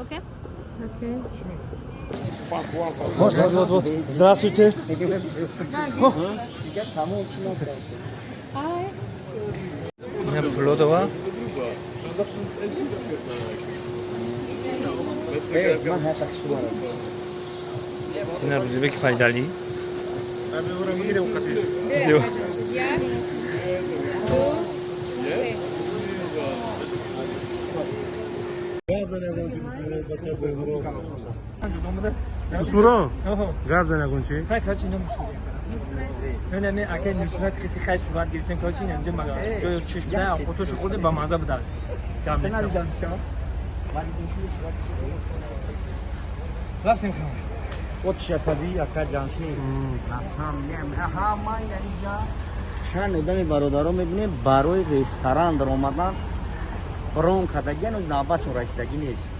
Окей? Окей. Вот, вот, вот, вот. Здравствуйте. Ай. Флотова. Ина Рӯзибеки Файзалӣ. Як, ду, се. Дусмуро, гап зан ягон чи? Хай, короче, ино мушкил. Ме акай Нусрат хити хай сурат гирифтем, короче, инҷо ҷои чиш буда, фотошо хӯрдем, ба маза буда. Гап нест. Рафтем хона. Отшатави ака Ҷамшид. Насам нем ҳама инҷа чанд одами бародаро мебинем, барои ресторан даромадан рон кардагиан, оз навбатшон расидагӣ нест.